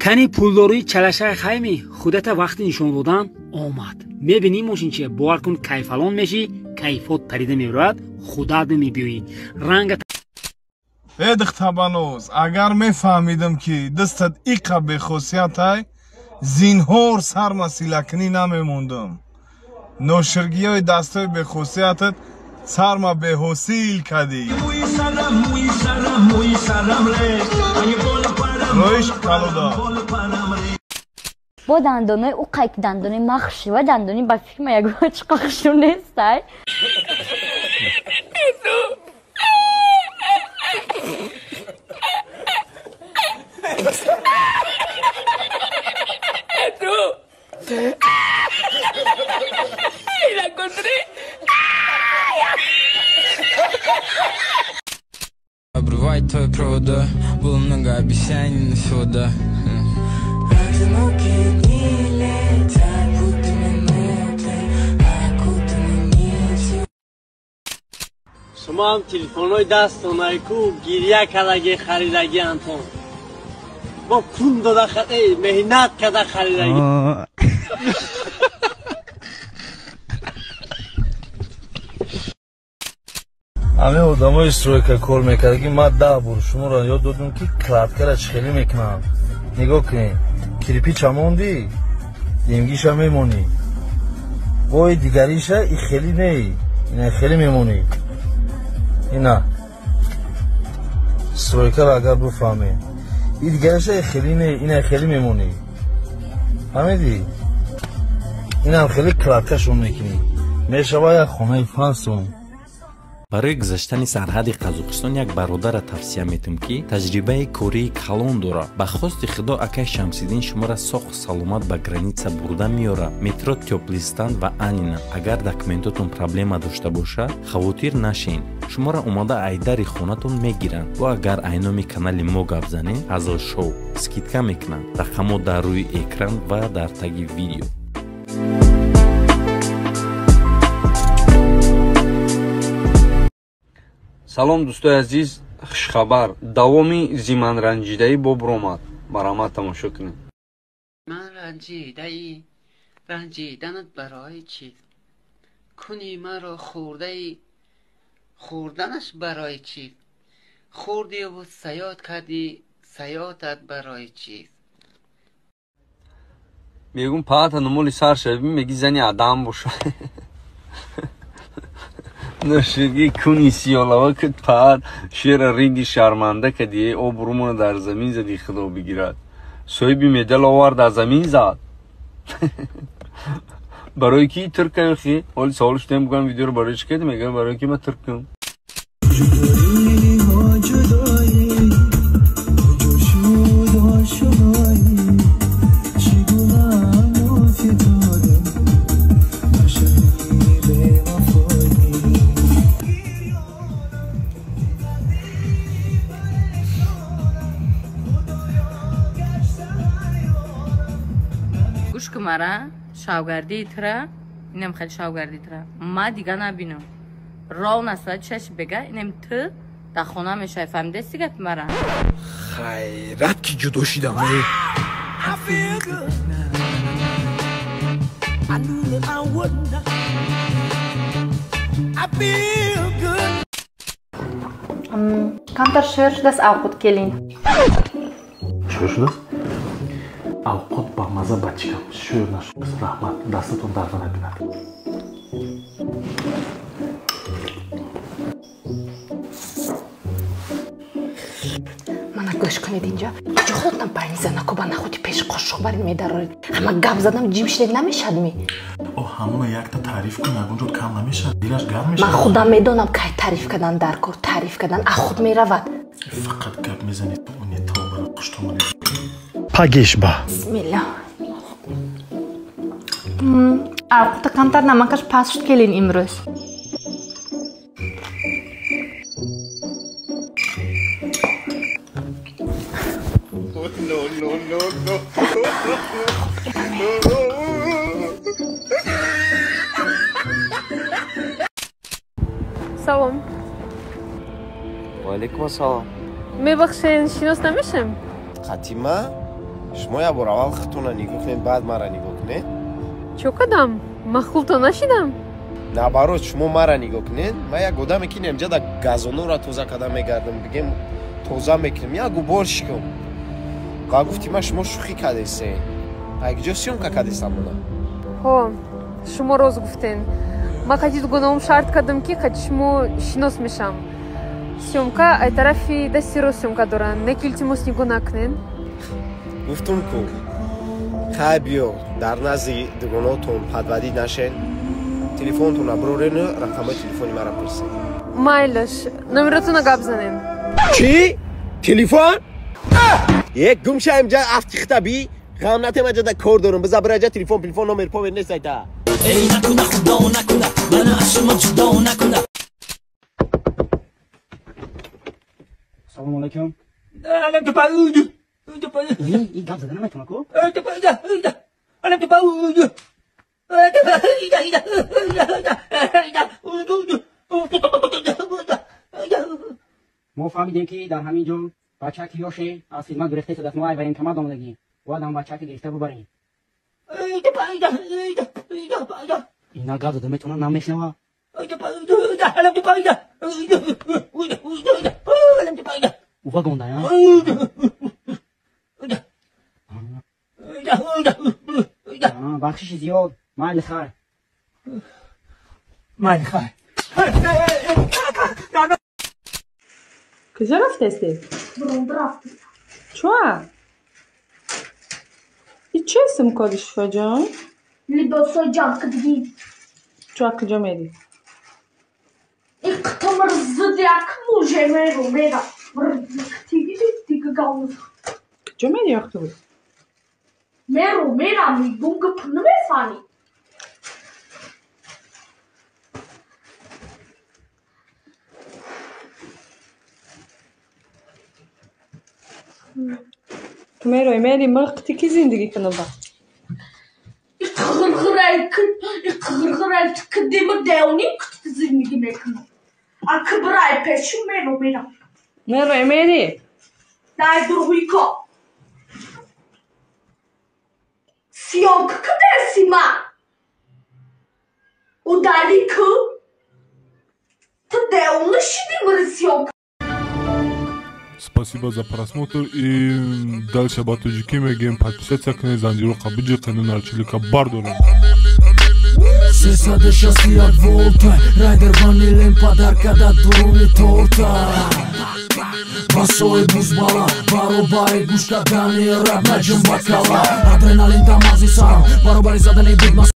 Кани пулдории чалашаи хайми худата вақти нишон додан омад. Мебинӣ мошинчия, бовар кун, кайфалон мешӣ, кайфот парида мебарояд, худат мебиёӣ. Ранга Э духтабаноз, агар мефаҳмидам, ки дастат иқа бехосиятай, зинҳор сарма силакунӣ намемондам. Ноширгиҳои дастои бехосиятат сарма беҳосил кадӣ. Роиш калода. Бо дандонои ӯ қайки дандони махши ва дандони ба фикр ма ягон чӣ қахшу нестай. La encontré. Обрывать твои провода. Было много обещаний, но всего да. Одинокие дни летят, будто минуты, окутаны нитью. Шумо ҳам телефонҳои дастонайку гирья кардаги харидаги антон. Бо кун дода меҳнат карда харидаги. Ҳамин одамои стройка кор мекард, ки ман 10 бор шуморо ёд додам, ки кладкара чӣ хеле мекунам. Нигоҳ кунед, кирпича мондӣ, демгиша мемонӣ, бои дигариша и хеле не, ина хеле мемонӣ. Ина стройкаро агар бифаҳме, и дигариша и хеле не, ина хеле мемонӣ, фаҳмидӣ? Инам хеле кладкашон мекунӣ, мешава як хонаи фасон. Барои гузаштани сарҳади Қазоқистон як бародарра тавсия метум, ки таҷрибаи кории калон дорад. Ба хости Худо, акай Шамсиддин шуморо соғ саломат ба граница бурда меорад. Метро Тёплый Стан ва Анина. Агар документотон проблема дошта бошад, хавотир нашен, шуморо омада айдари хонатон мегиранд. Бо агар айноми канали мо гап занед, Ҳазл Шоу, скидка мекунанд. Рақамҳо дар рӯи экран ва дар таги видео. Салом, дӯстои азиз, хушхабар: давоми зиманранҷидаӣ бо буромад. Марҳамат, тамошо кунед. Ман ранҷидаӣ, ранҷиданат барои чӣ? Куни маро хӯрдаӣ, хӯрданаш барои чӣ? Хӯрдиву саёд кардӣ, саёдат барои чӣ? Мегум, паата нумоли сар шави, меги зани адам боша. Ношиги куни сиёлава куд паат шера риги шарманда кади, обрумона дар замин зади, худо бигирад. Соҳиби медал овард, аз замин зад. Барои ки туркаюхи? Ҳоли савол шудем, бугам видеоро барои чӣ кардӣ? Мегӯям, барои ки ман туркам. Гӯш кун, мара шавгардии тура, инам хеле шавгардии тура ма дига набинам. Ровно соати 6 бега инам ту дар хона мешавӣ, фаҳмидасти гапи мара? Хайрат, ки ҷудо шидам. I feel good now. I knew that I would not. I feel good. Камтар шӯр шудааст авқот, келин. Шӯр шудааст авқот, ба маза, бачикам, шӯр нашудааст. Раҳмат, дастатон дарда набинад. Мана, гӯш кунед, инҷа куҷо худатон байни занако ба нахуди пеши қошуқ барин медароред? Ҳама гап задам, ҷим шидед, намешавад ми? О, ҳамона якта таъриф кун, ягон ҷо кам намешавад, дилаш гарм мешавад. Ман худам медонам, кай таъриф кардан дар кор. Таъриф кардан а худ меравад. Фақат гап мезанед, унитобара хуштомани пагешба. Бисмилла. Авқота камтар намакаш паст шуд, келин, имрӯз. No, no, no, no. Салом. Ваалейкум ассалом. Мебахшен, шинос намешем? Қатима? Шумо як бор аввал худтонро нигоҳ кунед, баъд маро нигоҳ кунед. Чо кадам? Махулто нашидам? Наоборот, шумо маро нигоҳ кунед. Ман як одаме ки инҷа газонора тоза карда мегардам, бигем тоза мекунем, як уборщикам. Ва гуфти ман шумо шӯхӣ кардесен. Ай куҷо съёмка кардесам мона? Ҳо, шумо рост гуфтен. Ман қати дугонаом шарт кардам, ки қати шумо шинос мешам. Съёмка ай тарафи дасти рост съёмка доранд. Не ки илтимос нигоҳ накунен. Гуфтум ку, хай биё, дар назди дугонаотон падвадӣ нашен, телефонтонро бирорену рақамҳои телефони маро пурсед. Майлаш, номеротонро гап занем. Чӣ? Телефон? Е, гум ша инҷа афтихта би, ғам натем, аҷада кор дорам, биза бираҷа телефон, телефон номер помер нест айта. Эй, накуна, худо накуна, мана аз шумо ҷудо накуна. Салому алайкум. Ин гап зада наметавонад ку? Мо фаҳмидем, ки дар ҳамин ҷо бачаки ёше аз хидмат гурехта истодааст. Мо ай военкомат омадагӣ, бояд ҳам бачаки гирифта бубарем. Ина гап зада метавонад, намешнава. Ува гондая. Бахшиши зиёд, майли хайр. Майли хайр. Куҷо рафтаистед? Бурун рафтам. Чуа? И чӣ исм коди, Шифоҷон? Либосҳои ҷамъ кардагӣ. Чуа куҷо мерӣ? Иқтамр зуд як муже меру мера. Куҷо мерӣ охту? Меру мерам, мегум гап намефаҳмӣ. Ту мерои мери, ма қити ки зиндагӣ кунам ба? Зиндагӣ мекунам. Аки бирай пеши меру мерам. Мерои мери? Дай дурғуйко. Съёмка кардеси ма? Удали ку? Ту девона шиди мара съёмка. Спасибо за просмотр и дальше ба тоҷикӣ мегӯем: подписаться кунед, занҷироқа биҷиқену нарчилика бардорем. 361 волта райдер ванилем падарка дар дуруни торта. Басои бузбала баробари гӯш кардани раб наҷум ба кала. Адреналин дар мағзи сарам баробари задани бигма.